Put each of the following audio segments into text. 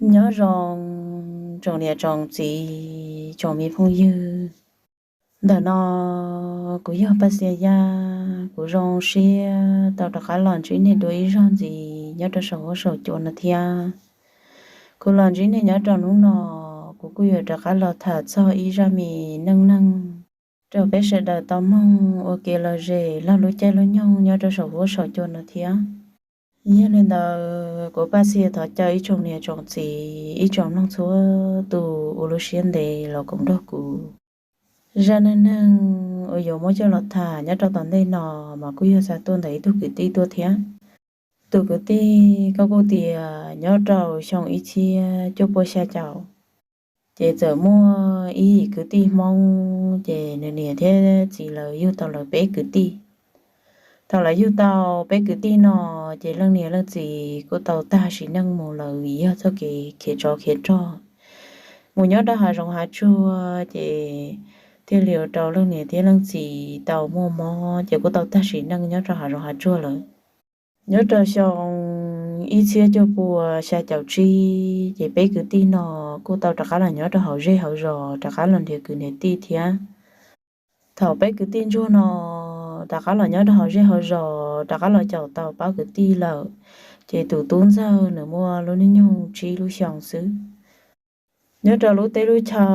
Nyob zoo tsoom niam tsoom txiv tsoom me phooj ywg. Ntawm no kuv yog Paj Xia Yaj, kuv zoo siab tau rov qab los ntsib nej dua ib zaug ntxiv nyob rau saum huab saum cua no thiab. Kuv los ntsib nej nyob rau hnub no, kuv kuj yuav rov qab los tham txog ib zaj me neej neeg rau peb sawv daws tau mloog ua kev lom zem lub caij lub nyoog nyob rau saum huab saum cua no thiab. Yog li ntawd kuv Paj Xia thov caw ib tsoom niam tsoom txiv ib tsoom mloog txhua tus ua lub siab ntev los koom nrog kuv. Zaj neej neeg uas yuav muab coj los tham nyob rau tom ntej no mas kuj yog xa tuaj ntawm ib tug kwv tij tuaj thiab. Tus kwv tij ko kuj tias nyob rau xyoo ib txhiab cuaj pua xya caum, ces txawm muaj ib yim kwv tij Hmoob, ces nws niam thiab txiv lawv yug tau lawv peb kwv tij. Thaum lawv yug tau peb kwv tij no, ces leej niam leej txiv kuj tau tag sim neej mus lawm vim yog txoj kev khiav tsov khiav rog mus nyob rau hav zoov hav tsuag, ces thiaj li ua rau leej niam thiab leej txiv tau muaj mob, ces kuj tau tag sim neej nyob rau hav zoov hav tsuag lawm. Nyob rau xyoo ib txhiab cuaj pua xya caum tsib, ces peb kwv tij no kuj tau rov qab los nyob rau hauv zej hauv zos, rov qab los nrhiav kwv nrhiav tij thiab. Thaum peb kwv tij ntsuag no rov qab los nyob rau hauv zej hauv zos, rov qab los caum tau pab kwv tij lawm, ces tus tub ntxawg nws muaj lub hnub nyoog tsib lub xyoo xwb. Nyob rau lub teb lub chaw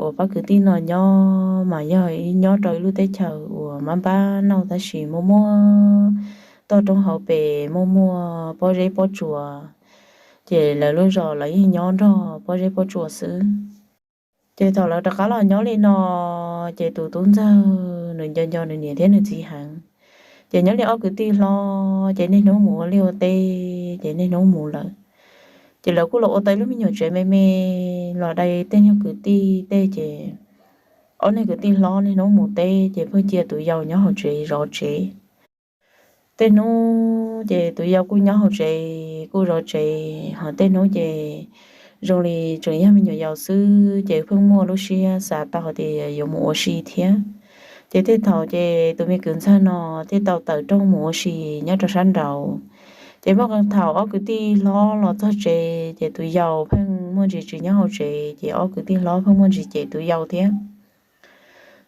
uas pab kwv tij no nyob mas yog nyob rau ib lub teb chaws uas mab npab nauj tab sis muaj muaj toj roob hauv pes, muaj muaj pob zeb pob tsuas, ces lawv lub zos lawv yeej nyob nrog pob zeb pob tsuas xwb. Ces thaum lawv rov qab los nyob li no, ces tus tub ntxawg nws nco nco nws niam thiab nws txiv heev. Ces nyob li ob kwv tij hlob ces niaj hnub mus ua liaj ua teb, ces niaj hnub mus lawm. Ces lawv kuj los ua tau ib lub me nyuam tsev me me los dai tej nyuag kwv tij tej, ces ob niag kwv tij hlob niaj hnub mus teb, ces pheej cia tus yau nyob hauv tsev zov tsev. Tej hnub ces tus yau kuj nyob hauv tsev kuj zov tsev, ho tej hnub ces zoo li tseem yog me nyuam yaus xwb, ces pheej muaj lub siab xav tau hais tias yuav mus ua si thiab. Ces tej thaum ces tus me kwv ntxawg no thiaj tau tawm rooj mus ua si nyob rau sab nraud. Ces muaj qee thaum ob kwv tij hlob los txog tsev, ces tus yau pheej muaj ntsis tsis nyob hauv tsev, ces ob kwv tij hlob pheej muaj ntsis cem tus yau thiab.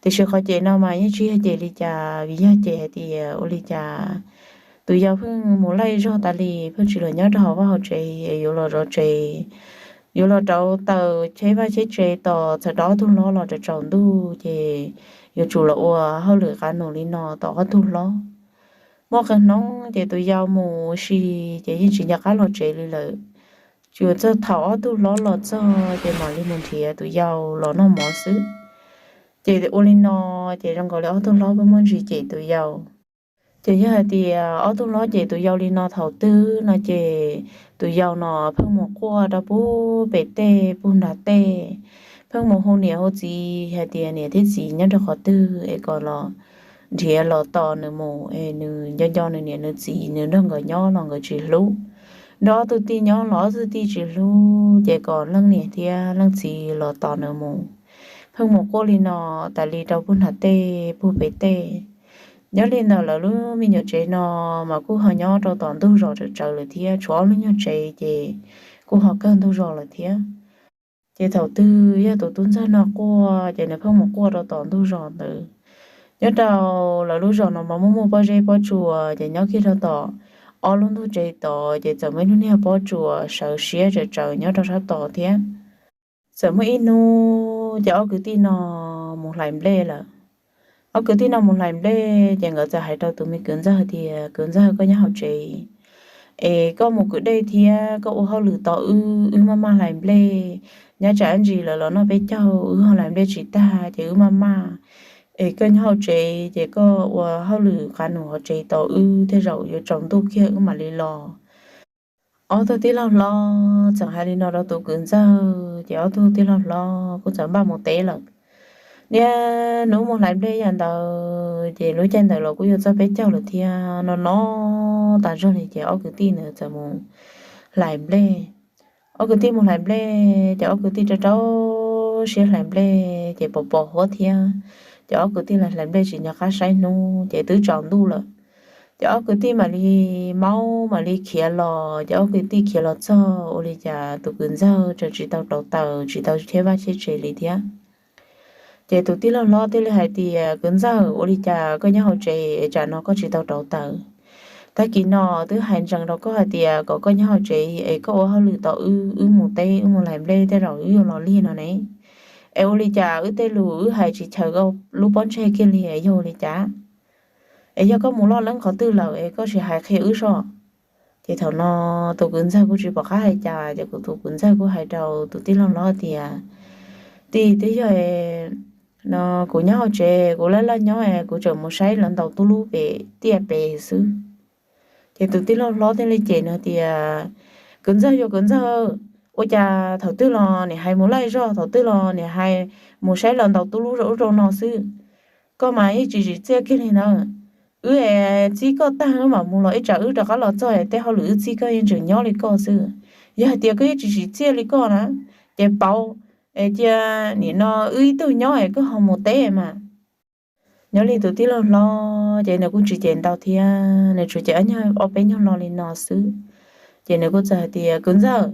Tiam sis qhov cem no mas yeej tsis yog cem li cas, vim yog cem hais tias ua li cas tus yau pheej mus laij zog tas li, pheej tsis los nyob rau hauv vaj hauv tsev, yuav los zov tsev, yuav los rauv taws cheb vaj cheb tsev tos txog rau ob tug hlob los rau tsaus ntuj, ces yuav tsum los ua hauj lwm qab num li no tos ob tug hlob. Muaj qee hnub ces tus yau mus ua si, ces yeej tsis nco qab los tsev li lawm. Tsuas txog thaum ob tug hlob los txog ces mam li mus nrhiav tus yau los noj mov xwb. Ces ua li no, ces zoo nkaus li ob tug hlob pheej muaj ntsis cem tus yau. Ces yog hais tias ob tug hlob cem tus yau li no thaum twg no ces tus yau no pheej mus quaj rau pub pem tej pub nram tej, pheej mus hu niam hu txiv hais tias niam thiab txiv nyob rau qhov twg es kom los nrhiav los tos nws mus, es nws nco nco nws niam nws txiv, nws nrog nkawd nyob los nkawd tsis hlub, nrog ob tug tij nyob los ob tug tij tsis hlub, ces kom leej niam thiab leej txiv los tos nws mus. Pheej mus quaj li no tas li rau pub nram tej pub pem tej. Nyob li ntawm lawv lub me nyuam tsev no mas kuj ho nyob rau tom ntug zos tsawv tsawv lawm thiab, tshuav ob lub nyuag tsev ces kuj ho kawg ntug zos lawm thiab. Ces thaum twg yog tus tub ntxawg no quaj ces nws pheej mus quaj rau tom ntug zos ntawd. Nyob rau lawv lub zos no mas muaj muaj pob zeb pob tsuas, ces nyob kiag rau tom ob lub ntug tsev tod ces txawm muaj ib lub niag pob tsuas sawv siab tsawv tsawv nyob rau sab tod thiab. Txawm muaj ib hnub ces ob kwv tij no mus hlais nplej lawm. Ob kwv tij no mus hlais nplej ces nkawd txawm hais rau tus me kwv ntxawg tias, Kwv ntxawg, koj nyob hauv tsev es koj mus kwv dej thiab koj ua hauj lwm tos wb, wb maj maj hlais nplej. Nyob tsam ntsis lawv los noj peb caug wb ho hlais nplej tsis tag ces wb maj maj. Es koj nyob hauv tsev ces koj ua hauj lwm qab num hauv tsev tos wb, tej zaum yuav tsaus ntuj kiag wb mam li los. Ob tug tij laug hlob txawm hais li no rau tus kwv ntxawg ces ob tug tij laug hlob kuj txawm npaj mus teb lawm. Niaj hnub mus hlais nplej yam ntawd ces lub caij ntawd los kuj yuav txog peb caug lawm thiab, no no tas zog li ces ob kwv tij ntawd txawm mus hlais nplej. Ob kwv tij mus hlais nplej ces ob kwv tij rau rau siab hlais nplej ces pos pos huab thiab, ces ob kwv tij hlais nplej tsis nco qab saib hnub ces twb tsaus ntuj lawm. Ces ob kwv tij mam li maub mam li khiav los, ces ob kwv tij khiav los txog ua li cas tus kwv ntxawg tseem tsis tau rauv taws tsis tau cheb vaj cheb tsev li thiab. Ces tus tij laug hlob thiaj li hais tias, Kwv ntxawg, ua li cas koj nyob hauv tsev es tsam no koj tsis tau rauv taws? Tag kis no twb hais ntsees rau koj hais tias kom koj nyob hauv tsev es koj ua hauj lwm tos wb, wb mus teb wb mus hlais nplej tej zaum wb yuav los lig no ne. Es ua li cas wb tej lus wb hais tsis chaws koj lub pob ntseg kiag li, yog ua li cas? Es yog koj mus loj leeb qhov twg lawm es koj sim hais qhia wb soj. Ces thaum no tus kwv ntxawg kuj tsis pom qab hais cas, ces kuv tus kwv ntxawg kuj hais rau tus tij laug hlob tias, Tij, twb yog no kuv nyob hauv tsev kuv laj laj nyob es kuv tseem mus saib lawv ntaus tub lub pem tiaj pem xwb. Ces tus tij laug hlob thiaj li cem nws tias, Kwv ntxawg, yog kwv ntxawg, ua cas thaum twg los niam hais mus laij zog, thaum twg los niam hais mus saib lawv ntaus tub lub rau ub rau no xwb? Koj mas yeej tsis tsim txiaj kiag li ntawd. Wb es txib koj tag wb mam mus los ib tsam wb rov qab los txog es tej hauj lwm wb txib koj yeej tseem nyob li koj xwb. Yog hais tias koj yeej tsis tsim txiaj li koj na, ces pauv es cia nim no wb ib tug nyob es koj ho mus teb mas. Nyob li tus tij laug hlob ces nws kuj tsis cem ntau thiab, nws tsuas cem ob nyuag ob peb nyuag lo li no xwb. Ces nws kuj txawm hais tias, Kwv ntxawg,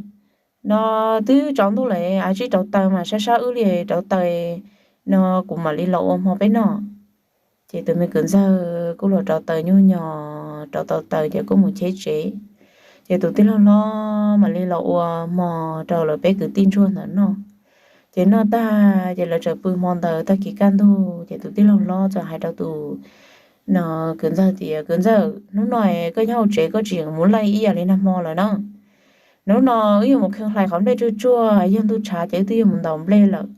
no twb tsaus ntuj lawm, a tsij rauv taws mas sab sab wb li, rauv taws no kuv mam li los ua hmo peb noj. Ces tus me kwv ntxawg kuj los rauv taws nyuj nyos, rauv tau taws ces kuj mus cheb tsev. Ces tus tij laug hlob mam li los ua hmo rau lawv peb kwv tij ntsuag ntawd noj. Ces noj tag ces lawv txawm pw hmo ntawd, tag kis kaj ntug ces tus tij laug hlob txawm hais rau tus no kwv ntxawg tias, Kwv ntxawg, hnub no koj nyob hauv tsev koj tsis yeem mus laij ib yam li nag hmo lawm na. Hnub no wb yuav mus kheej hlais qhov nplej tsuag tsuag, yog ntuj tshav ces wb twb yuav mus ntaus nplej lawm.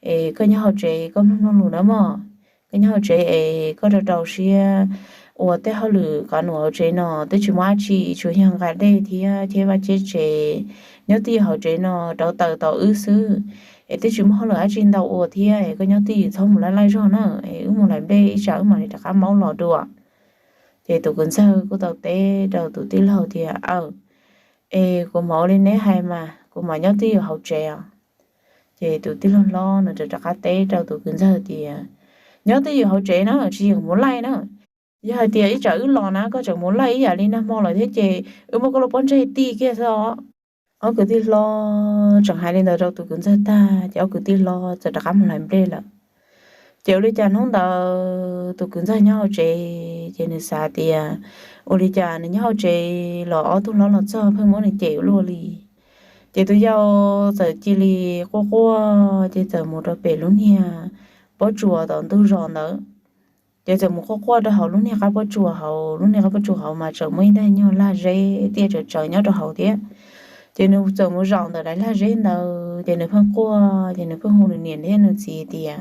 Es koj nyob hauv tsev koj mloog mloog lus nawb mog. Koj nyob hauv tsev es koj rau rau siab ua tej hauj lwm, qhov num hauv tsev no twb tsis muaj dab tsi, tsuas yog nqa dej thiab cheb vaj cheb tsev. Nyob twj ywm hauv tsev no rauv taws tos wb xwb, es twb tsis muaj hauj lwm dab tsi ntau ua thiab, es koj nyob twj ywm txhob mus laij laij zog na, es wb mus hlais nplej ib tsam wb mam li rov qab maub los dua. Ces tus kwv ntxawg kuj tau teb rau tus tij laug tias, Aw, es kuv mam ua li neb hais mas, kuv mam nyob twj ywm hauv tsev os. Ces tus tij laug hlob nws rov qab teb rau tus kwv ntxawg tias, Nyob twj ywm hauv tsev na, tsis yeem mus laij na. Yog hais tias ib tsam wb los na koj tseem mus laij ib yam li nag hmo lawm thiab ces wb muab koj lub pob ntseg tij kiag xwb os. Ob kwv tij hlob tseem hais li ntawd rau tus kwv ntxawg tag ces ob kwv tij hlob txawm rov qab mus hlais nplej lawm. Ces ua li cas hnub ntawd tus kwv ntxawg nyob hauv tsev ces nws xav tias, ua li cas nws nyob hauv tsev los ob tug hlob los txog pheej muab nws cem ua luaj li. Ces tus yau txawm cia li quaj quaj ces txawm mus rau pem lub niag pob tsuas tom ntug zos ntawd. Ces txawm mus quaj quaj rau hauv lub niag qab pob tsuas hauv, lub niag qab pob tsuas hauv mas tseem muaj ib daim nyuag lag zeb tiaj tsawv tsawv nyob rau hauv thiab. Ces nws txawm mus zaum ntawm daim lag zeb ntawd ces nws pheej quaj ces nws pheej hu nws niam thiab nws txiv tias,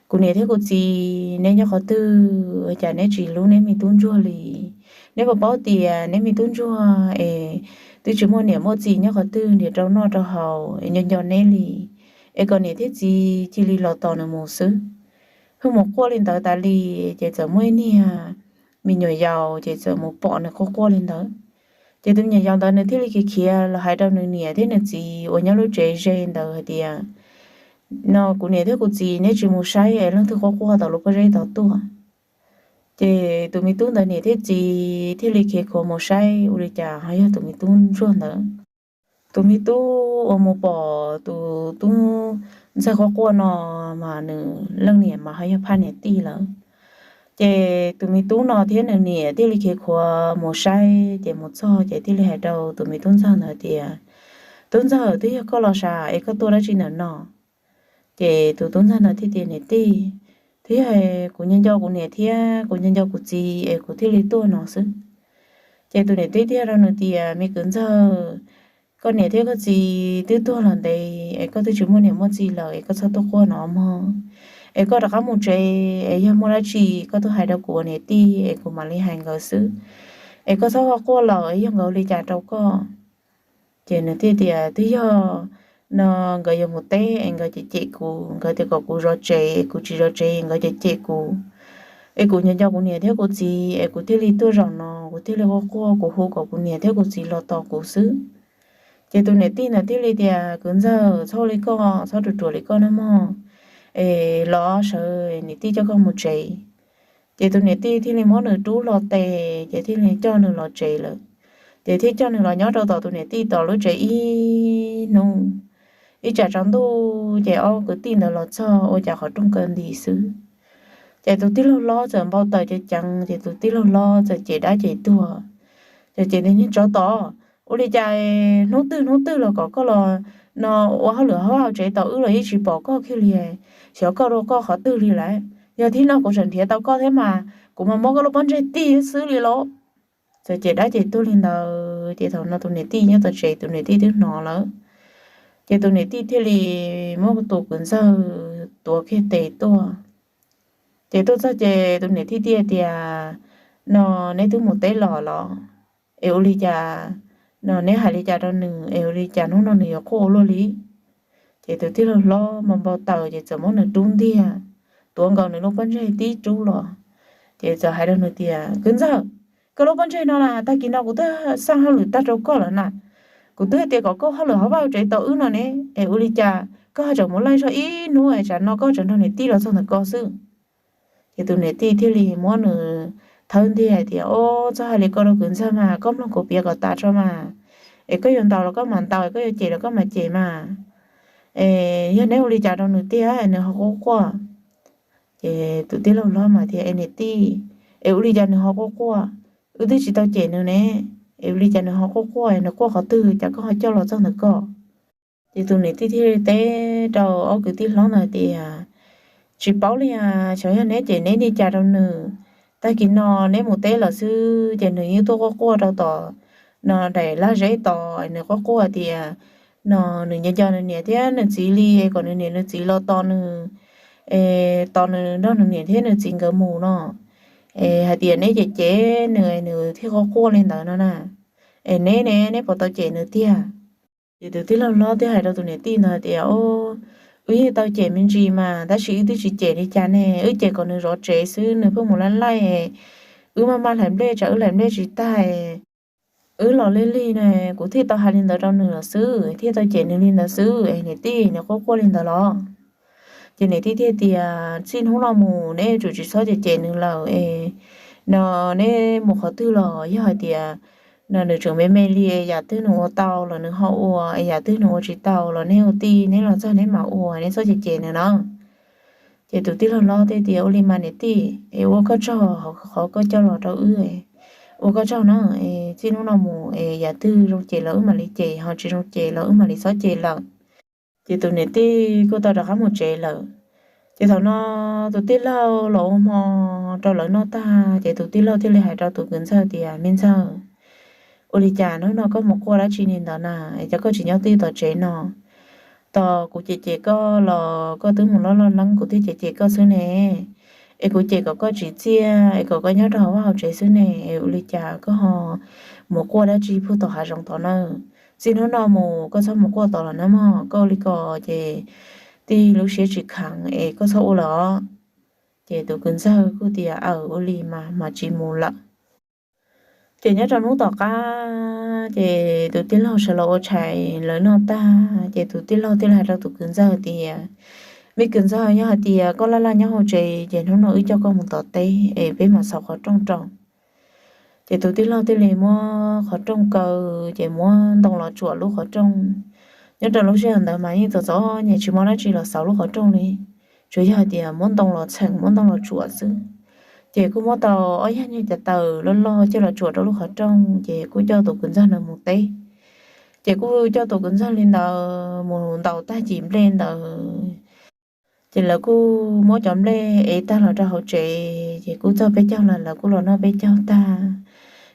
Kuv niam thiab kuv txiv, neb nyob qhov twg cas neb tsis hlub neb me tub ntsuag li? Neb puas paub tias neb me tub ntsuag es twb tsis muaj niam muaj txiv nyob qhov twg nrhiav rau noj rau haus es nco nco neb li, es kom niam thiab txiv cia li los tos nws mus xwb. Pheej mus quaj li ntawd tas li, ces txawm muaj ib niag me nyuam yaus ces txawm mus pom nws quaj quaj li ntawd. Ces tus me nyuam yaus ntawd nws thiaj li khiav khiav los hais rau nws niam thiab nws txiv uas nyob lub tsev ze ntawd hais tias, No kuv niam thiab kuv txiv neb tsis mus saib es leej twg quaj quaj tom lub pob zeb tod tuaj. Ces tus me tub ntawd niam thiab txiv thiaj li khiav khuav mus saib ua li cas ho yog tus me tub ntsuag ntawd. Tus me tub uas mus pom tus tub ntxawg quaj quaj no mas nws leej niam mas ho yog phaj niam tij lawm. Ces tus me tub no thiab nws niam thiaj li khiav khuav mus saib, ces mus txog ces thiaj li hais rau tus me tub ntxawg ntawd tias, Tub ntxawg, twb yog koj los sav es koj tuaj dab tsi ntawm no? Ces tus tub ntxawg no thiaj tias, Niam tij, twb yog kuv nco nco kuv niam thiab kuv nco nco kuv txiv es kuv thiaj li tuaj no xwb. Ces tus niam tij thiaj rau nws tias, Me kwv ntxawg, koj niam thiab koj txiv twb tuag los ntev es koj twb tsis muaj niam muaj txiv lawm es koj txhob tuaj quaj no mog. Es koj rov qab mus tsev es yog muaj dab tsi koj tuaj hais rau kuv ua niam tij es kuv mam li hais nkawd xwb. Es koj txhob quaj lawm yog nkawd ua li cas rau koj. Ces nws thiaj tias, Twb yog no nkawd yuav mus teb es nkawd cem cem kuv, nkawd tias kom kuv zov tsev es kuv tsis zov tsev nkawd cem cem kuv. Es kuv nco nco kuv niam thiab kuv txiv es kuv thiaj li tuaj zaum no, kuv thiaj li quaj quaj kuv hu kom kuv niam thiab kuv txiv los tos kuv xwb. Ces tus niam tij ntawd thiaj li tias, Kwv ntxawg, txhob ua li koj, txhob ruam ruam li koj nawb mog. Es los sawv niam tij coj koj mus tsev. Ces tus niam tij thiaj li muab nws rub hlo tes ces thiaj li coj nws los tsev lawm. Ces thiaj coj nws los nyob rau tom tus niam tij tom lub tsev ib hnub, ib tsam tsaus ntuj ces ob kwv tij ntawd los txog ua cas qhov rooj kaw nti xwb. Ces tus tij laug hlob txawm npau taws ceev ceev ces tus tij laug hlob txawm cem dab cem tuag. Ces cem tias, Niag tsov tom, ua li cas hnub twg hnub twg los kom koj los no ua hauj lwm hauv tsev tom wb los yeej tsis pom koj kiag li, xyov koj rau koj qhov twg li lawm. Yog thib no kuv tseem nrhiav tau koj thiab mas kuv mas muab koj lub pob ntseg tig xwb li lauj. Txawm cem dab cem tuag li ntawd ces thaum no tus niam tij nyob tom tsev tus niam tij twb hnov lawm. Ces tus niam tij thiaj li muab tus kwv ntxawg tuav kiag tes tuaj. Ces tuaj txog ces tus niam tij thiaj tias, No neb twb mus teb los los? Es ua li cas, no neb hais li cas rau nws es ua li cas hnub no nws yuav quaj ua luaj li? Ces tus tij laug hlob mas npau taws ces txawm muab nws rub ntiag, tuav nkaus nws lub pob ntseg tib rub los. Ces txawm hais rau nws tias, Kwv ntxawg, koj lub pob ntseg no na, tag kis no kuv twb xaj hauj lwm tag rau koj lawm na. Kuv twb hais tias kom koj hauj lwm hauv vaj tsev tom wb no ne, es ua li cas koj ho tseem mus laij zog ib hnub es tsam no koj tseem nrog niam tij los txog ntawm ko xwb? Ces tus niam tij thiaj li muab nws thawb ntiag hais tias, Ob, txhob hais li ko rau kwv ntxawg mas, koj mloog kuv piav kom tas tso mas. Es koj yuav ntaus los koj mam ntaus, koj yuav cem los koj mam cem mas. Es yog neb ua li cas rau nws tiag nws ho quaj quaj? Ces tus tij laug hlob mas tias, Es niam tij, es ua li cas nws ho quaj quaj? Wb twb tsis tau cem nws ne, es ua li cas nws ho quaj quaj, nws quaj qhov twg cas koj ho coj los txog ntawm ko? Ces tus niam tij thiaj li teb rau ob kwv tij hlob ntawd tias, Tsis paub li as, xyov yog neb cem neb li cas rau nws. Tag kis no neb mus teb lawm xwb ces nws yeej tuaj quaj quaj rau tom no daim lag zeb tos, nws quaj quaj tias no nws nco nco nws niam thiab nws txiv li, kom nws niam nws txiv los tos nws, es tos nws nrog nws niam thiab nws txiv nkawd mus no. Es hais tias neb cem cem nws, nws thiaj quaj quaj li ntawd no na. Es neb ne, neb puas tau cem nws tiag? Ces tus tij laug hlob thiaj hais rau tus niam tij ntawd hais tias, Wb yeej tau cem me ntsis mas, tab sis wb twb tsis cem li cas ne, wb cem kom nws zov tsev xwb, nws pheej mus laij laij, wb maj maj hlais nplej tsam wb hlais nplej tsis tag, wb los lig lig ne, kuv thiaj tau hais li ntawd rau nws los xwb, thiaj tau cem nws li ntawd xwb, es niam tij nws quaj quaj li ntawd los? Ces niam tij thiaj tias, Txij hnub no mus neb yuav tsum tsis txhob cem cem nws lawm es no neb mus qhov twg los yog hais tias no nws tseem me me li, yam twg nws ua tau los nws ho ua, es yam twg nws ua tsis tau los neb ua tij neb los txog neb mam ua, neb txhob cem cem nws na. Ces tus tij laug hlob thiaj tias, Ua li mas niam tij, es ua koj tsaug qhov koj coj los rau wb, ua koj tsaug na, es txij hnub no mus es yam twg zoo cem los wb mam li cem, ho tsis zoo cem los wb mam li txhob cem lawm. Ces tus niam tij kuj tau rov qab mus tsev lawm. Ces thaum no tus tij laug los ua hmo rau lawv noj tag ces tus tij laug thiaj li hais rau tus kwv ntxawg tias, Me ntxawg, ua li cas hnub no koj mus quaj dab tsi li ntawd na, es cas koj tsis nyob twj tom tsev no? Tos kuv cem cem koj los koj twb mus loj loj leeb kuv thiaj cem cem koj xwb ne. Es kuv cem kom koj tsim txiaj es kom koj nyob rau hauv vaj hauv tsev xwb ne, es ua li cas koj ho mus quaj dab tsi puag tom hav zoov tod na? Txij hnub no mus koj txhob mus quaj tod lawm na mog, koj ua li ko ces tij lub siab tsis kheev es koj txhob ua lawm os. Ces tus kwv ntxawg kuj tias, Aws, ua li mas, mas tsis mus lawm. Ces nyob rau hnub tom qab ces tus tij laug sawv los ua tshais lawv noj tag ces tus tij laug thiaj li hais rau tus kwv ntxawg tias, Me kwv ntxawg, yog hais tias koj laj laj nyob hauv tsev ces hnub no wb coj koj mus tom teb es peb mam xauv qhov rooj rau. Ces tus tij laug thiaj li muab qhov rooj kaw ces muab ntoo los tsuam lub qhov rooj. Nyob rau lub sij hawm ntawd mas yeej txom txom nyem tsis muaj dab tsi los xauv lub qhov rooj li, tsuas yog hais tias muab ntoo los txheem muab ntoo los tsuam xwb. Ces kuj muab tau ob yag nyuag cov taws loj loj coj los tsuam rau lub qhov rooj ces kuj coj tus kwv ntxawg ntawd mus teb. Ces kuj coj tus kwv ntxawg li ntawd mus ntaus tag cim nplej ntawd. Ces lawv kuj muab cov nplej ev tag los rau hauv tsev ces kuj txog peb caug los lawv kuj los noj peb caug tag.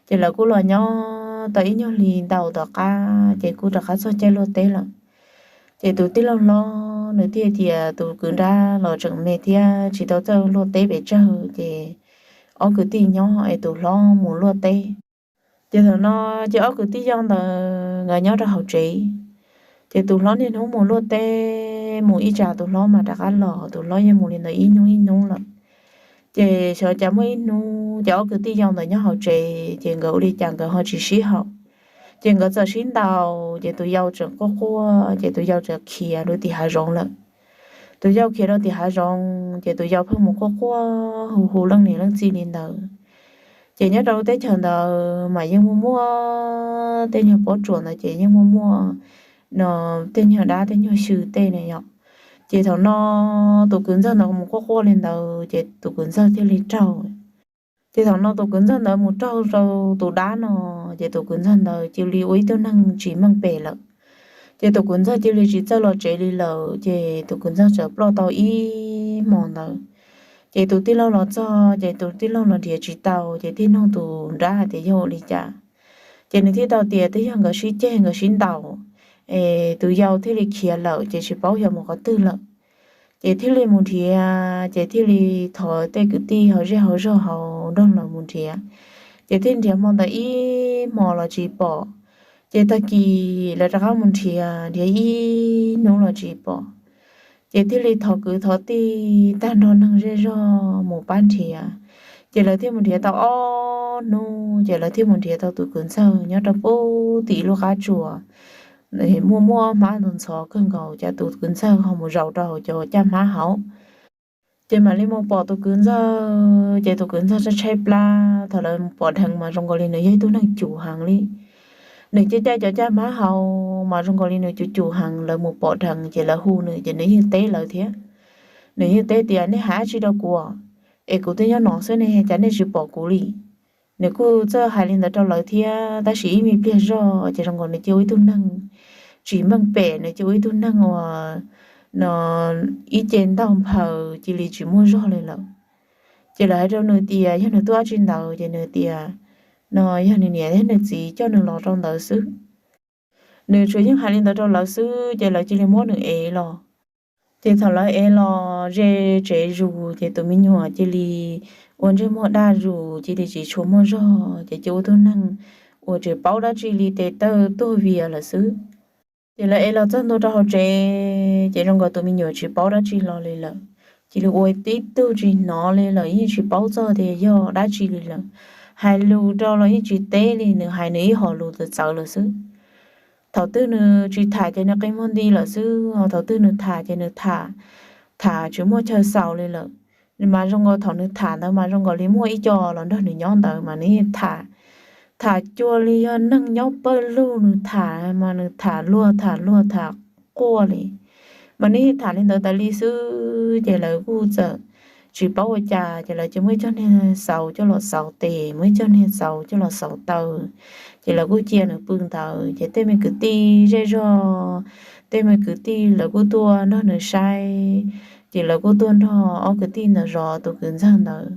Ces lawv kuj los nyob tau ib nyuag hli ntau tom qab ces kuj rov qab txog caij luaj teb lawm. Ces tus tij laug hlob nws thiaj tias tus kwv nrab los tseem me thiab tsis tau txawj luaj teb pes tsawg ces ob kwv tij nyob es tus hlob mus luaj teb. Ces thaum no ces ob kwv tij yau ntawd nkawd nyob rau hauv tsev. Ces tus hlob niaj hnub mus luaj teb, mus ib tsam tus hlob mas rov qab los, tus hlob yeej mus li ntawd ib hnub ib hnub lawm. Ces xyov cas muaj ib hnub ces ob kwv tij yau ntawd nyob hauv tsev ces nkawd ua li cas nkawd ho tsis sib haum. Ces nkawd txawm sib ntaus ces tus yau tseem quaj quaj ces tus yau txawm khiav lub tim hav zoov lawm. tus yau khiav rau tim hav zoov ces tus yau pheej mus quaj quaj hu hu leej niam leej txiv li ntawd. Ces nyob rau lub teb chaws ntawd mas yeej muaj muaj tej nyuag pob tsuas ntawd ces yeej muaj muaj no tej nyuag dab tej nyuag xyw tej ne yom. Ces thaum no tus kwv ntxawg ntawd mus quaj quaj li ntawd ces tus kwv ntxawg thiaj li raug. Ces thaum no tus kwv ntxawg ntawd mus raug rau tus dab no, ces tus kwv ntxawg ntawd cia li ua ib tug neeg tsis meej pem lawm. Ces tus kwv ntxawg cia li tsis txawj los tsev li lawm, ces tus kwv ntxawg txawm ploj tau ib hmo ntawd. Ces tus tij laug los txog, ces tus tij laug los nrhiav tsis tau, ces thiaj nug tus dab hais tias yog ua li cas. Ces nws thiaj tau tias twb yog nkawd sib ceg nkawd sib ntaus, es tus yau thiaj li khiav lawm ces tsis paub xyov mus qhov twg lawm. Ces thiaj li mus nrhiav, ces thiaj li thov tej kwv tij hauv zej hauv zog hauv nroog los mus nrhiav. Ces thiaj nrhiav hmo ntawd ib hmo los tsis pom. Ces tag kis lawv rov qab mus nrhiav, nrhiav ib hnub los tsis pom. Ces thiaj li thov kwv thov tij tag nrho neeg zej zog mus pab nrhiav. Ces lawv thiaj mus nrhiav tau ob hnub, ces lawv thiaj mus nrhiav tau tus kwv ntxawg nyob rau pub tim lub qab tsuas, muaj muaj hmab ntxhov kawg nkaus, ces tus kwv ntxawg ho mus zaum rau hauv cov caj hmab hauv. Ces mam li mus pom tus kwv ntxawg, ces tus kwv ntxawg tshaib tshaib plab, thaum lawv mus pom dheev mas zoo nkaus li nws yog ib tug neeg cum heev li. Nws caij caij cov caj hmab hauv mas zoo nkaus li nws cum cum heev, lawv mus pom dheev ces lawv hu nws ces nws yeej teb lawv thiab. Nws yeej teb tias nej hais dab tsi rau kuv es kuv twb nyob no xwb ne, cas nej tsis pom kuv li. Nws kuj txawj hais li ntawd rau lawv thiab, tab sis ib me pliag zog ces zoo nkaus nws cia ua ib tug neeg tsis meej pem, nws cia ua ib tug neeg uas no ib ce ntaug nphaws cia li tsis muaj zog li lawm. Ces lawv hais rau nws tias yog nws tuaj dab tsi ntawd, ces nws tias no yog nws niam thiab nws txiv coj nws los rau ntawd xwb. Nws tsuas yeej hais li ntawd rau lawv xwb ces lawv cia li muab nws ev los. Ces thaum lawv ev los ze tsev zus ces tus me nyuam cia li ua ntsej muag daj zus, cia li tsis tshua muaj zog, ces cia ua tug neeg uas tsis paub dab tsi li, tes taw tuag vias lawm xwb. Ces lawv ev los txog ntua rau hauv tsev ces zoo nkaus tus me nyuam tsis paub dab tsi los li lawm, cia li ua tib tug tsis hnov li lawm, yeej tsis paub txog tias yog dab tsi li lawm. Hais lus rau los yeej tsis teb li, nws hais nws ib hom lus txawv txawv lawm xwb. Thaum twg nws tsis tham ces nws qi muag nti lawm xwb, thaum twg nws tham ces nws tham, tham tsis muaj chaw xaus li lawm. Mas zoo nkaus thaum nws tham ntawd mas zoo nkaus li muaj ib co los nrog nws nyob ntawd mas nws yeej tham, tham cuag li yog neeg nyob pawg lug, nws tham mas nws tham luag tham luag tham quaj li. Mas nws yeej tham li ntawd tas li xwb ces lawv kuj txawm tsis paub ua cas, ces lawv cia muab ib co niag xauv coj los xauv tes, muab ib co niag xauv coj los xauv taw, ces lawv kuj cia nws pw ntawd. Ces tej me kwv tij zej zog, tej me kwv tij lawv kuj tuaj nrog nws saib, ces lawv kuj tuaj nrog ob kwv tij ntawd zov tus kwv ntxawg ntawd.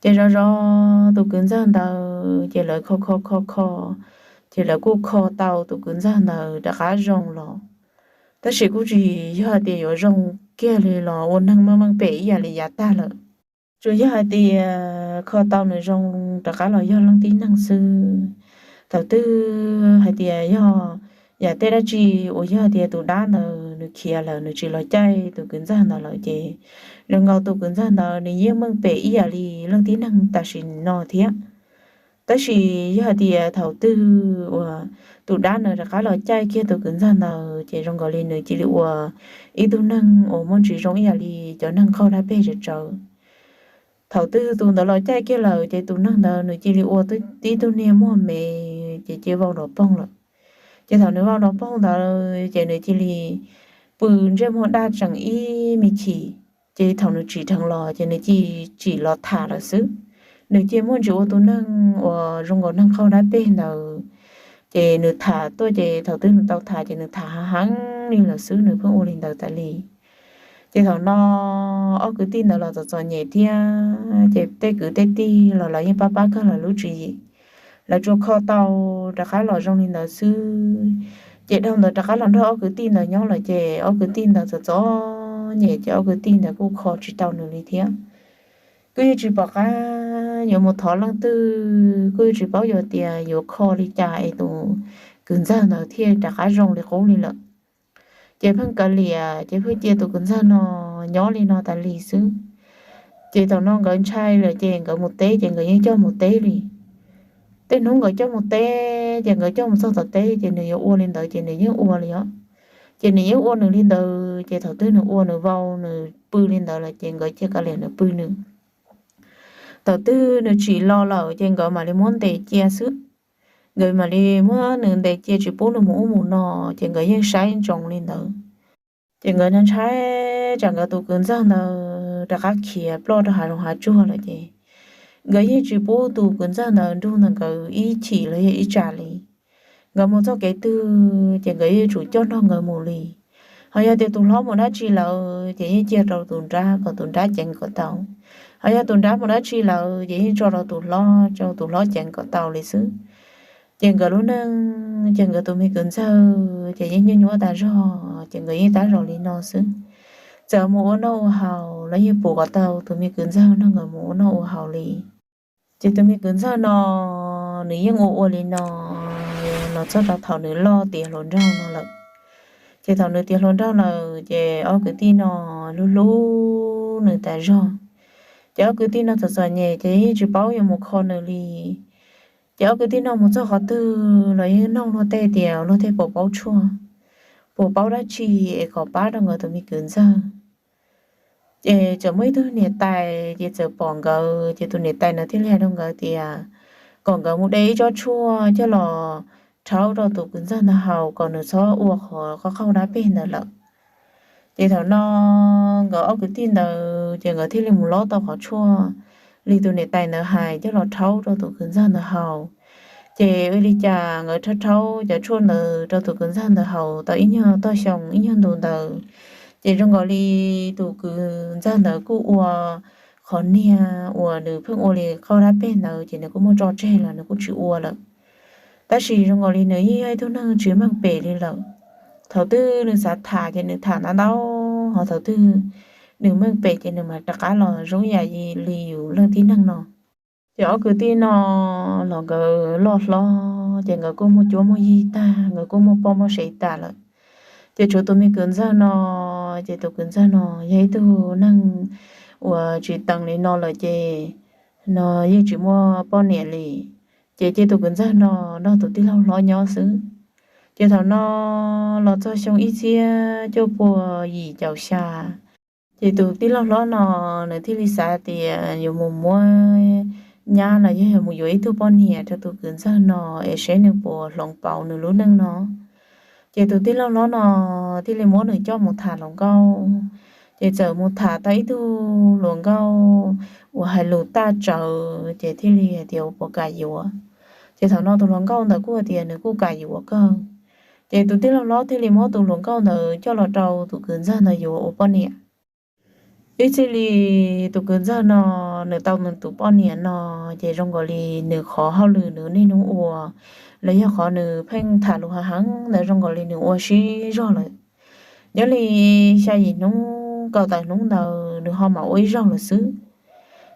Ces zov zov tus kwv ntxawg ntawd ces lawv kho kho kho kho, ces lawv kuj kho tau tus kwv ntxawg ntawd rov qab zoo los. Tab sis kuj tsis yog hais tias yuav zoo kiag li los ua neeg meej meej pem ib yam li yav tag lawm. Tsuas yog hais tias kho tau nws zoo rov qab los yog leej tib neeg xwb. Thaum twg hais tias yog yam tej dab tsi uas yog hais tias tus dab ntawd nws khiav lawm nws tsis los caij tus kwv ntxawg ntawd lawm ces zoo nkaus tus kwv ntxawg ntawd nws yeej meej pem ib yam li leej tib neeg tam sim no thiab. Tab sis yog hais tias thaum twg uas tus dab ntawd rov qab los caij kiag tus kwv ntxawg ntawd ces zoo nkaus li nws cia li ua ib tug neeg uas muaj ntsis zoo ib yam li cov neeg qaug dab peg tsawv tsawv. Thaum twg tus ntawd los caij kiag lawm ces tus neeg ntawd nws cia li ua tib tug niag muag me, ces cia vau nrov poog lawm. Ces thaum nws vau nrov poog ntawd ces nws cia li pw ntsej muag daj tseem ib me chim. Ces thaum nws tsim dheev los ces nws cia tsim los tham lawm xwb. Nws cia muaj ntsis ua tus neeg uas zoo nkaus neeg qaug dab peg ntawd, ces nws tham tuaj ces thaum twg nws tau tham ces nws tham hav heev li lawm xwb, nws pheej ua li ntawd tas li. Ces thaum no ob kwv tij ntawd los txom txom nyem thiab ces tej kwv tej tij los lawv yeej pab pab kawg lawv lub tswv yim. Lawv tsuas kho tau rov qab los zoo li ntawd xwb. Ces dhau ntawd rov qab los nrog ob kwv tij ntawd nyob lawm ces ob kwv tij ntawd txom txom nyem ces ob kwv tij ntawd kuj kho tsis tau nws li thiab. Kuj yeej tsis pom qab yuav mus thov leej twg, kuj yeej tsis paub yuav tias yuav kho li cas es tus kwv ntxawg ntawd thiaj rov qab zoo li qub li lawm. Ces pheej kav liam ces pheej cia tus kwv ntxawg no nyob li no tas li xwb. Ces thaum no nkawd ntshai lawm ces nkawd mus teb ces nkawd yeej coj mus teb li. Tej hnub nkawd coj mus teb ces nkawd coj mus txog tom teb ces nws yuav ua li ntawd ces nws yeej ua li os. Ces nws yeej ua nws li ntawd, ces thaum twg nws ua nws vau nws pw li ntawd lawm ces nkawd cia kav liam nws pw nws. Thaum twg nws tsim los lawm ces nkawd mam li muab ntes cia xwb. Nkawd mam li muab nws ntes cia tsis pub nws mus ub mus no, ces nkawd yeej saib ntsoov li ntawd. Ces nkawd ntshai tsam nkawd tus kwv ntxawg ntawd rov qab khiav ploj rau hav zoov hav tsuag lawm ces nkawd yeej tsis pub tus kwv ntxawg ntawd nrug ntawm nkawd ib chim los yog ib tsam li. Nkawd mus txoj kev twg ces nkawd yeej tsum coj nrog nkawd mus li. Ho yog tias tus hlob mus dab tsi lawm ces yeej cia rau tus nrab kom tus nrab ceev kom tau. Ho yog tus nrab mus dab tsi lawm ces yeej tso rau tus hlob, tso tus hlob ceev kom tau li xwb. Ces nkawd lub neej ces nkawd tus me kwv ntxawg ces yeej nyuaj nyuaj tas zog, ces nkawd yeej tab zoo li no xwb. Txawm mus ua noj ua haus los yeej pum kom tau tus me kwv ntxawg nrog nkawd mus ua noj ua haus li. Ces tus me kwv ntxawg no nws yeej ua ua li no los txog rau thaum nws loj tiav hluas nraug no lawm. Ces thaum nws tiav hluas nraug lawm ces ob kwv tij no hlub hlub nws tas zog. Ces ob kwv tij no txom txom nyem ces yeej tsis paub yuav mus kho nws li. Ces ob kwv tij no mus txog qhov twg los yeej nug luag tej tias luag tej puas paub tshuaj, puas paub dab tsi es kom pab rau nkawd tus me kwv ntxawg. Ces txawm muaj ib tug niam tais ces txawm pom nkawd, ces tus niam tais ntawd thiaj li hais rau nkawd tias kom nkawd mus de ib tsob tshuaj coj los rhaub rau tus kwv ntxawg ntawd haus kom nws txhob ua qhov qaug dab peg ntawd lawm. Ces thaum no nkawd ob kwv tij ntawd ces nkawd thiaj li mus lob tau qhov tshuaj li tus niam tais ntawd hais coj los rhaub rau tus kwv ntxawg ntawd haus. Ces ua li cas nkawd rhaub rhaub cov tshuaj ntawd rau tus kwv ntxawg ntawd haus tau ib nyuag toj xyoo ib nyuag ntu ntawd, ces zoo nkaus li tus kwv ntxawg ntawd kuj ua qhov niag uas nws pheej ua li qaug dab peg ntawd ces nws kuj muab tso tseg los nws kuj tsis ua lawm. Tab sis zoo nkaus li nws yeej yog ib tug neeg tsis meej pem li lawm. Thaum twg nws xav tham ces nws tham ntau ntau, ho thaum twg nws meej pem ces nws mam rov qab los zoo ib yam li yus leej tib neeg no. Ces ob kwv tij no los nkawd loj hlob ces nkawd kuj muaj cuab muaj yig tag, nkawd kuj muaj poj muaj sev tas lawm. Ces tshuav tus me kwv ntxawg no, ces tus kwv ntxawg no yog ib tug neeg uas tsis teev li no lawm ces no yeej tsis muaj poj niam li. Ces cia tus kwv ntxawg no nrog tus tij laug hlob nyob xwb. Ces thaum no los txog xyoo ib txhiab cuaj pua yim caum xya, ces tus tij laug hlob no nws thiaj li xav tias yuav mus muab nyab los yog yuav mus yuav ib tug poj niam rau tus kwv ntxawg no es seb nws puas hloov pauv nws lub neej no. Ces tus tij laug hlob no thiaj li muab nws coj mus tham hluas nkauj. Ces txawm mus tham tau ib tug hluas nkauj uas hais lus tag tsawv ces thiaj li hais tias ua puas kam yuav. Ces thaum no tus hluas nkauj ntawd kuj hais tias nws kuj kam yuav kawg. Ces tus tij laug hlob thiaj li muab tus hluas nkauj ntawd coj los rau tus kwv ntxawg ntawd yuav ua poj niam. Ib txhij li tus kwv ntxawg no nws tau nws tus poj niam no, ces zoo nkaus li nws qhov hauj lwm nws niaj hnub ua los yog qhov nws pheej tham lus hav heev ntawd zoo nkaus li nws ua sib zog lawm. Nyob li xya yim hnub kaum tawm hnub ntawd nws ho mam ua ib zaug lawm xwb.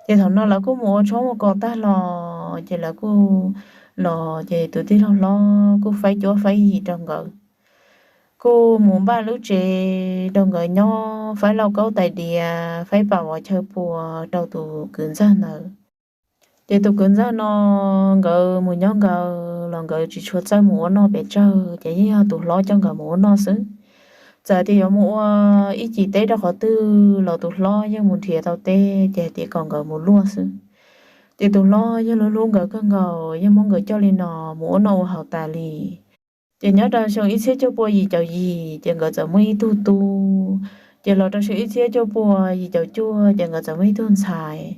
Ces thaum no lawv kuj mus ua tshoob ua kos tag los ces lawv kuj los ces tus tij laug hlob kuj faib cuab faib yig rau nkawd, kuj mus npaj lub tsev rau nkawd nyob, faib lauj kaub tais diav, faib pam vov chaw pua rau tus kwv ntxawg ntawd. Ces tus kwv ntxawg no nkawd mus nyob nkawd los nkawd tsis tshua txawj mus ua noj pes tsawg, ces yeej yog tus hlob coj nkawd mus ua noj xwb. Txawm tias yuav mus ua ib cim teb rau qhov twg los tus hlob yeej mus nrhiav tau teb ces hais tias kom nkawd mus luaj xwb. Ces tus hlob yeej hlub hlub nkawd kawg nkaus, yeej muab nkawd coj li no mus ua noj ua haus tas li. Ces nyob rau xyoo ib txhiab cuaj pua yim caum yim ces nkawd txawm muaj ib tug tub. Ces los rau xyoo ib txhiab cuaj pua yim caum cuaj ces nkawd txawm muaj ib tug ntxhais.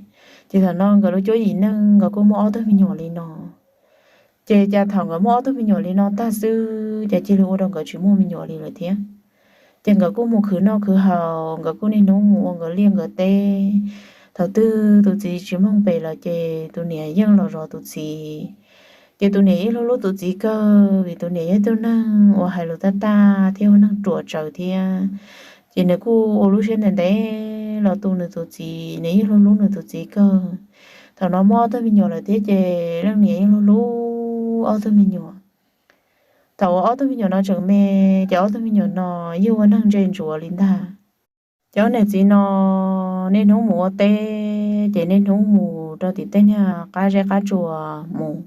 Ces thaum no nkawd lub cuab yim neej nkawd kuj muaj ob tug me nyuam li no. Ces cas thaum nkawd muaj ob tug me nyuam li no tag xwb ces cia li ua rau nkawd tsis muaj me nyuam li lawm thiab. Ces nkawd kuj mus khwv noj khwv haus, nkawd kuj niaj hnub mus ua nkawd liaj nkawd teb. Thaum twg tus txiv tsis moog pem lawm ces tus niam yeej los zov tus txiv. Ces tus niam yeej hlub hlub tus txiv kawg vim tus niam yog ib tug neeg uas hais lus tag tag thiab ua neeg ruam tsawv thiab. Ces nws kuj ua lub siab ntev ntev los tu nws tus txiv, nws yeej hlub hlub nws tus txiv kawg. Thaum no muaj ob tug me nyuam lawm thiab ces leej niam yeej hlub hlub ob tug me nyuam. Thaum uas ob tug me nyuam no tseem me, ces ob tug me nyuam no yeej ua neeg ntse ntsuav li ntag. Ces ob niam txiv no niaj hnub mus ua teb, ces niaj hnub mus rau tim tej niag qab zeb qab tsua mus.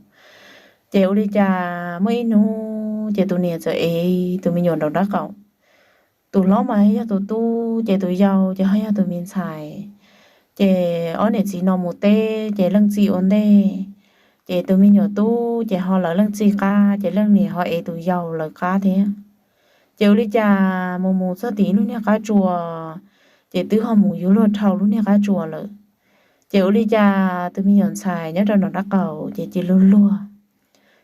Ces ua li cas muaj ib hnub ces tus niam txawm ev tus me nyuam nraum nraub qaum, Tus hlob mas yog tus tub, ces tus yau ces ho yog tus me ntxhais. Ces ob niam txiv no mus teb ces leej txiv ua ntej, ces tus me nyuam tub ces ho lawv leej txiv qab, ces leej niam ho ev tus yau lawv qab thiab. Ces ua li cas mus mus txog tim lub niag qab tsua, ces twb ho mus yuav luag dhau lub niag qab tsua lawm. Ces ua li cas tus me nyuam ntxhais nyob rau nram nraub qaum ces cia luag luag.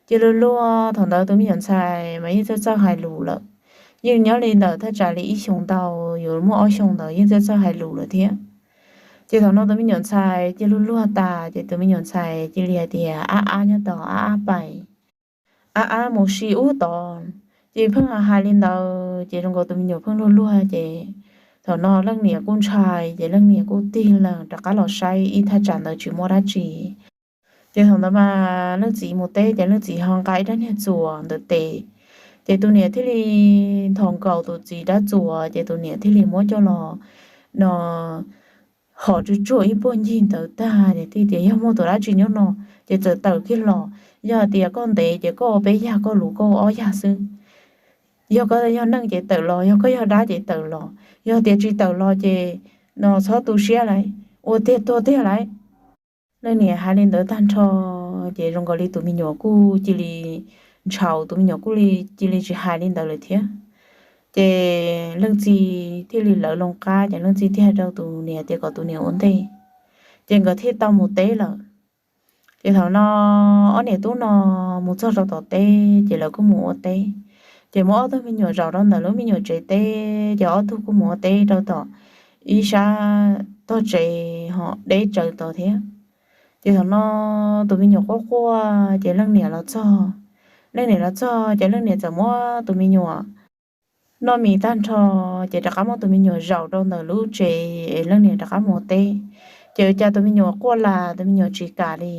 Cia luag luag, thaum ntawd tus me nyuam ntxhais mas yeej txawj txawj hais lus lawm, yeej nyob li ntawm thaj tsam li ib xyoos ntau, yuav muaj ob xyoos ntawd yeej txawj txawj hais lus lawm thiab. Ces thaum no tus me nyuam ntxhais cia luag luag tas ces tus me nyuam ntxhais cia li hais tias ab ab nyob tod, ab ab pais, ab ab mus si ub tod. Ces pheej hais li ntawd ces zoo nkaus tus me nyuam pheej luag luag ces thaum no leej niam kuj ntshai ces leej niam kuj tig leeg rov qab los saib ib thaj tsam ntawd tsis muaj dab tsi. Ces thaum ntawd mas leej txiv mus teb ces leej txiv ho nqa ib rab niag txuas ntawm tes, ces tus niam thiaj li nthos nkaus tus txiv rab txuas ces tus niam thiaj li muab coj los no hom tsuj tsuag ib puag ncig ntawd tag, ces thiaj tias yog muaj tus dab tsi nyob no ces txawm tawm kiag los, yog hais tias koj ntev ces koj ua peb yag, koj luv koj ua ob yag xwb. Yog koj yog neeg ces tawm los, yog koj yog dab ces tawm los, yog tias tsis tawm los ces no txhob tu siab lawm, ua tiag tuag tiag lawm. Leej niam hais li ntawd tag nrho ces zoo nkaus li tus me nyuam kuj cia li ntshaus, tus me nyuam kuj cia li tsis hais li ntawd lawm thiab. Ces leej txiv thiaj li lawv loo qab ces leej txiv thiaj hais rau tus niam tias kom tus niam ua ntej, ces nkawd thiaj tau mus teb lawm. Ces thaum no ob niam tub no mus txog rau tom teb ces lawv kuj mus ua teb, ces muab ob tug me nyuam zaum rau ntawm lub me nyuam tsev teb, ces ob tug kuj mus ua teb rau tom ib sab tog tsev ho deb tsawv tod thiab. Ces thaum no tus me nyuam quaj quaj ces leej niam los txog. Leej niam los txog ces leej niam txawm muab tus me nyuam noj mis tag nrho, ces rov qab muab tus me nyuam zaum rau ntawm lub tsev es leej niam rov qab mus ua teb. Ces ua cas tus me nyuam quaj las, tus me nyuam tsis kam li.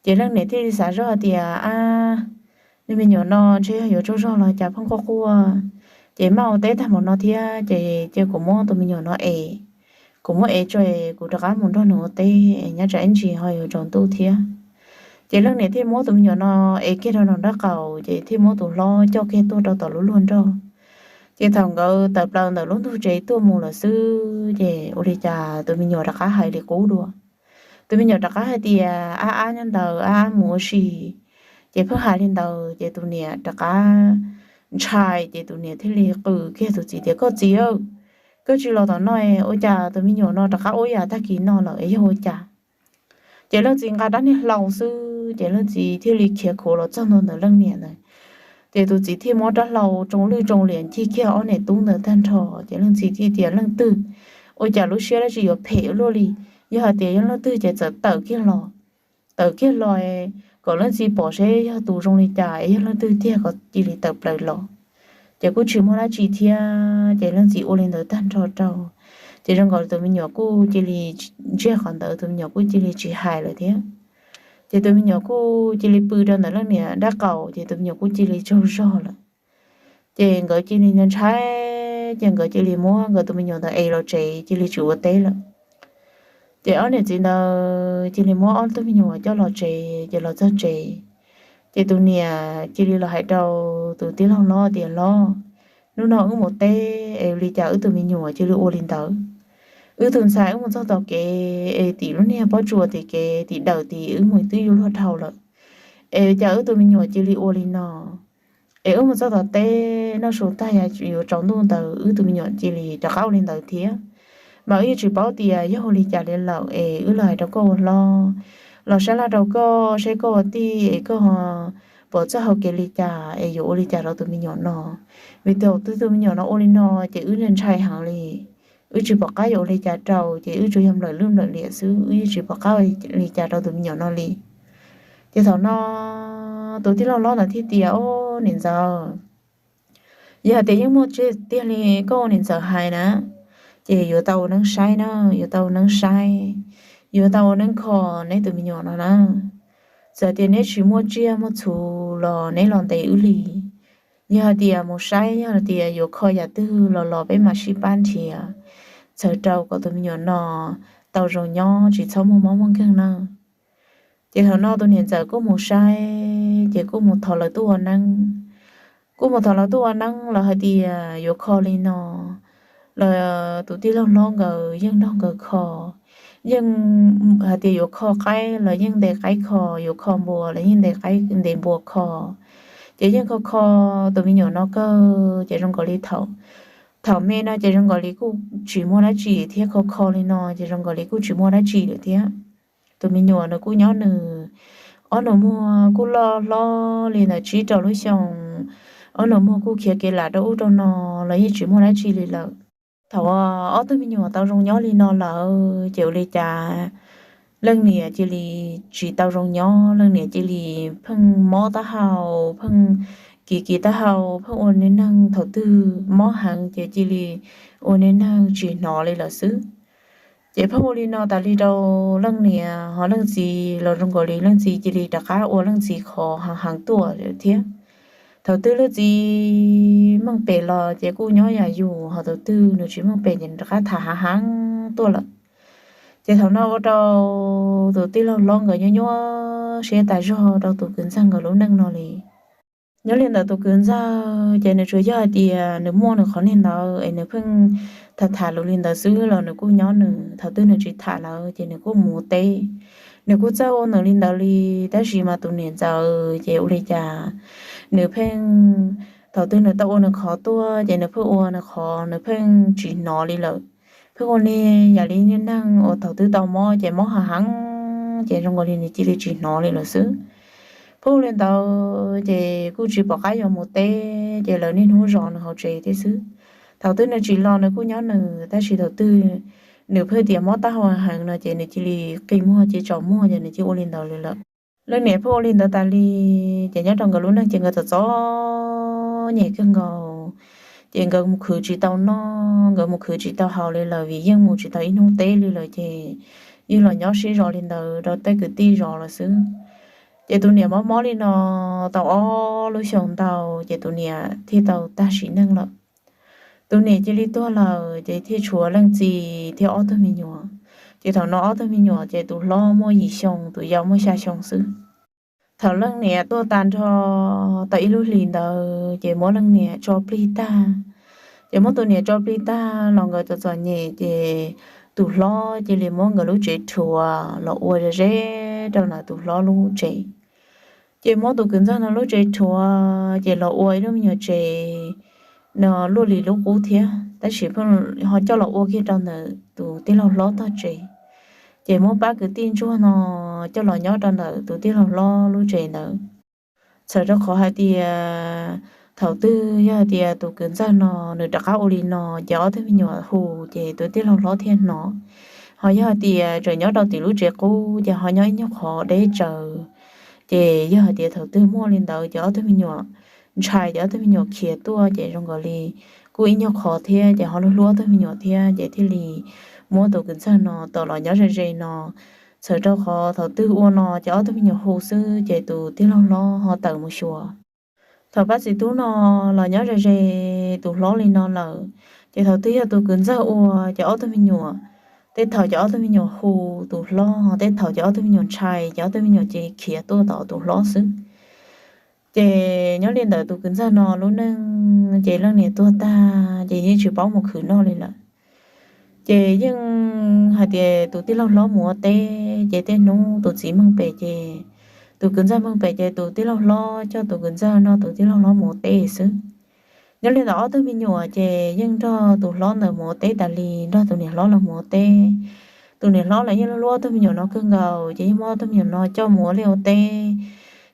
Ces leej niam thiaj li xav zoj tias ab, niag me nyuam no ntshe yog yuav tsaug zog los cas pheej quaj quaj, ces maj ua teb tag npaum no thiab ces cia kuv muab tus me nyuam no es, kuv muab es tso es kuv rov qab mus nrog nws ua teb es nyob tsam ib ntsis ho yuav tsaus ntuj thiab. Ces leej niam thiaj muab tus me nyuam no es kiag rau nram nraub qaum ces thiaj muab tus hlob coj kiag tuaj rau tom lub luag nrog. Ces thaum nkawd tawm plaws ntawm lub ntug tsev tuaj mus lawm xwb ces ua li cas tus me nyuam rov qab hais li qub dua. Tus me nyuam rov qab hais tias ab ab nyob ntawd, ab ab mus ua si. Ces pheej hais li ntawd ces tus niam rov qab ntshai ces tus niam thiaj li qw kiag tus txiv tias koj txiv, koj tsis los tom no, ua cas tus me nyuam no rov qab ua yam tag kis no lawm es yog ua cas? Ces leej txiv nqa rab niag hlau xwb ces leej txiv thiaj li khiav khuav los txog ntua ntawm leej niam ntawd. Ces tus txiv thiaj muab rab hlau tsoo lwj tsoo liam ncig kiag ob niam tub ntawd tag nrho ces leej txiv thiaj tias leej twg, ua cas lub siab dab tsi yuav phem ua luaj li, yog hais tias yog leej twg ces txawm tawm kiag los, tawm kiag los kom leej txiv pom seb yog tus zoo li cas es yog leej twg tiag kom cia li tawm plaws los. Ces kuj tsis muaj dab tsi thiab ces leej txiv ua li ntawd tag nrho rau, ces zoo nkaus tus me nyuam kuj cia li ntsiag qhov ntawd, tus me nyuam kuj cia li tsis hais lawm thiab. Ces tus me nyuam kuj cia li pw rau ntawm leej niam nraub qaum ces tus me nyuam kuj cia li tsaug zog lawm. Ces nkawd cia li ntshai, ces nkawd cia li muab nkawd tus me nyuam ntawd es los tsev cia li tsis ua teb lawm. Ces ob niam txiv ntawd cia li muab ob tug me nyuam coj los tsev, ces los txog tsev, ces tus niam cia li los hais rau tus tij laug hlob tias hlob, hnub no wb mus teb es ua li cas wb tus me nyuam cia li ua li ntawd? Wb tus ntxhais wb mus txog tom kev es tim lub niag pob tsuas tim kev tim dawm tim wb mus twb yuav luag dhau lawm, es cas wb tus me nyuam cia li ua li no? Es wb mus txog tom teb noj su tag yuav tsaus ntuj ntawd wb tus me nyuam cia li rov qab ua li ntawd thiab. Mas wb yeej tsis paub tias yog ua li cas li lawm es wb los hais rau koj ua hlob, los sab laj rau koj seb koj ua tij es koj pom txoj hau kev li cas es yuav ua li cas rau tus me nyuam no. Vim thaum twg tus me nyuam no ua li no ces wb ntshai heev li, wb tsis pom qab yuav ua li cas rau ces wb tsuas yog nplawm lwj nplawm liam xwb, wb yeej tsis pom qab ua li cas rau tus me nyuam no li. Ces thaum no tus tij laug hlob ntawd thiaj tias, Ob niam ntxawm, yog hais tias yeej muaj tseeb tiag li koj ua niam ntxawm hais na, ces yuav tau ua neeb saib na, yuav tau ua neeb saib, yuav tau ua neeb kho neb tus me nyuam no na. Txawm tias neb tsis muaj tsiaj muaj txhu los neb los ntes wb li. Yog hais tias mus saib, yog hais tias yuav kho yam twg los los peb mam sib pab nrhiav txawv rau kom tus me nyuam no tau zoo nyob tsis txhob muaj mob muaj nkeeg na. Ces thaum no tus niam ntxawm kuj mus saib ces kuj mus thov lawv tuaj ua neeb. Kuj mus thov lawv tuaj ua neeb, lawv hais tias yuav kho li no los tus tij laug hlob nkawd yeej nrog nkawd kho, yeej hais tias yuav kho qaib los yeej ntes qaib kho, yuav kho npua los yeej ntes qaib ntes npua kho. Ces yeej kho kho tus me nyuam no kawg, ces zoo nkaus li thaum, thaum me no ces zoo nkaus li kuj tsis muaj dab tsi thiab, kho kho li no ces zoo nkaus li kuj tsis muaj dab tsi lawm thiab. Tus me nyuam nws kuj nyob nws, ob nus muag kuj loj hlob li ntawm tsib rau lub xyoo, ob nus muag kuj khiav kev lam rau ub rau no los yeej tsis muaj dab tsi li lawm. Thaum ob tug me nyuam tau zoo nyob li no lawm ces ua li cas leej niam cia li tsis tau zoo nyob, leej niam cia li pheej mob taub hau, pheej kiv kiv taub hau, pheej ua niag neeg thaum twg mob heev ces cia li ua niag neeg tsis hnov li lawm xwb. Ces pheej ua li no tas li rau leej niam, ho leej txiv los zoo nkaus li leej txiv cia li rov qab ua leej txiv qhov heev heev tuaj thiab. Thaum twg leej txiv meej pem los ces kuj nyob yam yus, ho thaum twg nws tsis meej pem ces nws rov qab tham heev heev tuaj lawm. Ces thaum no ua rau tus tij laug hlob nkawd nyuaj nyuaj siab tas zog rau tus kwv ntxawg nkawd lub neej no li. Nyob li ntawd tus kwv ntxawg ces nws tsuas yog hais tias nws muaj nws qhov niag ntawd es nws pheej tham tham lus li ntawd xwb los nws kuj nyob nws, thaum twg nws tsis tham lawm ces nws kuj mus ua teb. Nws kuj txawj ua nws li ntawd li, tab sis mas tus niam ntxawm ces ua li cas nws pheej, thaum twg nws tau ua nws qhov tuaj ces nws pheej ua nws qhov, nws pheej tsis hnov li lawm. Pheej ua niag yam li niag neeg uas thaum twg tau mob ces mob heev heev ces zoo nkaus li nws cia li tsis hnov li lawm xwb. Pheej ua li ntawd ces kuj tsis pom qab yuav mus teb, ces lawv niaj hnub zov nws hauv tsev thiab xwb. Thaum twg nws tsis los nws kuj nyob nws, tab sis thaum twg nws pheej tias mob taub hau heev no ces nws cia li qi muag ces tsaus muag ces nws cia li ua li ntawd li lawm. Leej niam pheej ua li ntawd tas li, ces nyob rau nkawd lub neej ces nkawd txom txom nyem kawg nkaus. Ces nkawd mus khwv tsis tau noj, nkawd mus khwv tsis tau haus li lawm vim yeej mus tsis tau ib hnub teb li lawm ces yeej los nyob sib zov li ntawd rau tej kwv tij zov lawm xwb. Ces tus niam mob mob li no tau ob lub xyoo ntau ces tus niam thiaj tau tag sim neej lawm. Tus niam cia li tuag lawm ces thiaj tshuav leej txiv thiab ob tug me nyuam. Ces thaum no ob tug me nyuam ces tus hlob muaj yim xyoo, tus yau muaj xya xyoo xwb. Thaum leej niam tuag tas nrho tau ib lub hlis ntawd ces muab leej niam tso plig tag. Ces muab tus niam tso plig tag los nkawd txom txom nyem ces tus hlob cia li muab nkawd lub tsev rhuav los ua ze ze rau ntawm tus hlob lub tsev. Ces muab tus kwv ntxawg no lub tsev rhuav ces los ua ib lub me nyuam tsev no luaj li lub qub thiab, tab sis pheej ho coj los ua kiag rau ntawm tus tij laug hlob tog tsev. Ces muab pab kwv tij ntsuag no coj los nyob rau ntawm tus tij laug hlob lub tsev ntawd. Txhawm rau qhov hais tias thaum twg yog hais tias tus kwv ntxawg no nws rov qab ua li no ces ob tug me nyuam hu ces tus tij laug hlob thiaj hnov. Ho yog hais tias tseem nyob rau tim lub tsev qub ces ho nyob ib nyuag qhov deb tsawv. Ces yog hais tias thaum twg muaj li ntawd ces ob tug me nyuam ntshai ces ob tug me nyuam khiav tuaj ces zoo nkaus li kuj ib nyuag qhov thiab ces ho hlub hlub ob tug me nyuam thiab ces thiaj li muab tus kwv ntxawg no tom los nyob ze ze no. Txhawm rau qhov thaum twg ua no ces ob tug me nyuam hu xwb ces tus tij laug hlob ho tawm mus xyuas. Thaum pab txiv tub no los nyob ze ze tus hlob li no lawm, ces thaum twg yog tus kwv ntxawg ua ces ob tug me nyuam, tej thaum ces ob tug me nyuam hu tus hlob, tej thaum ces ob tug me nyuam ntshai ces ob tug me nyuam cia li khiav tuaj tom tus hlob xwb. Ces nyob li ntawd tus kwv ntxawg no lub neej ces leej niam tuag tag ces yeej tsis paub mus khwv noj li lawm. Ces yeej hais tias tus tij laug hlob mus ua teb ces tej hnub tus txiv meej pem ces tus kwv ntxawg meej pem ces tus tij laug hlob coj tus kwv ntxawg nrog tus tij laug hlob mus ua teb xwb. Nyob li ntawd ob tug me nyuam ces yeej nrog tus hlob ntawd mus ua teb tas li, nrog tus niam hlob los mus ua teb. Tus niam hlob los yeej hlub hlub ob tug me nyuam no kawg nkaus ces yeej muab ob tug me nyuam no coj mus ua liaj ua teb.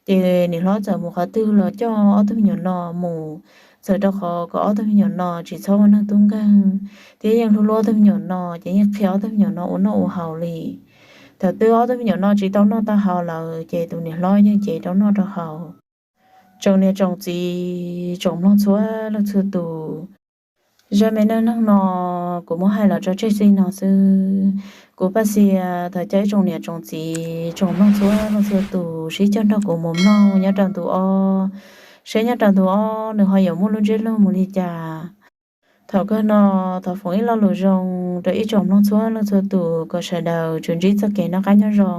Ces niam hlob txawm mus qhov twg los coj ob tug me nyuam no mus, txhawm rau qhov kom ob tug me nyuam no tsis txhob ua neeg tub nkeeg, thiab yeej hlub hlub ob tug me nyuam no ces yeej qhia ob tug me nyuam no ua noj ua haus li. Thaum twg ob tug me nyuam no tsis tau noj tau haus lawm ces tus niam hlob yeej cev rau noj rau haus. Tsoom niam tsoom txiv tsoom mloog txhua leej txhua tus, zaj me neej neeg no kuv muab hais los tso tseg txij no xwb. Kuv Paj Xia thov coj ib tsoom niam tsoom txiv tsoom mloog txhua leej txhua tus sib cog nrog kuv mus mloog nyob rau ntu ob, saib nyob rau ntu ob nws ho yuav muaj lub ntsiab lus mus li cas. Thaum kawg no thov foom ib lo lus zoo rau ib tsoom mloog txhua leej txhua tus kom sawv daws tsuas ntsib txoj kev noj qab nyob zoo.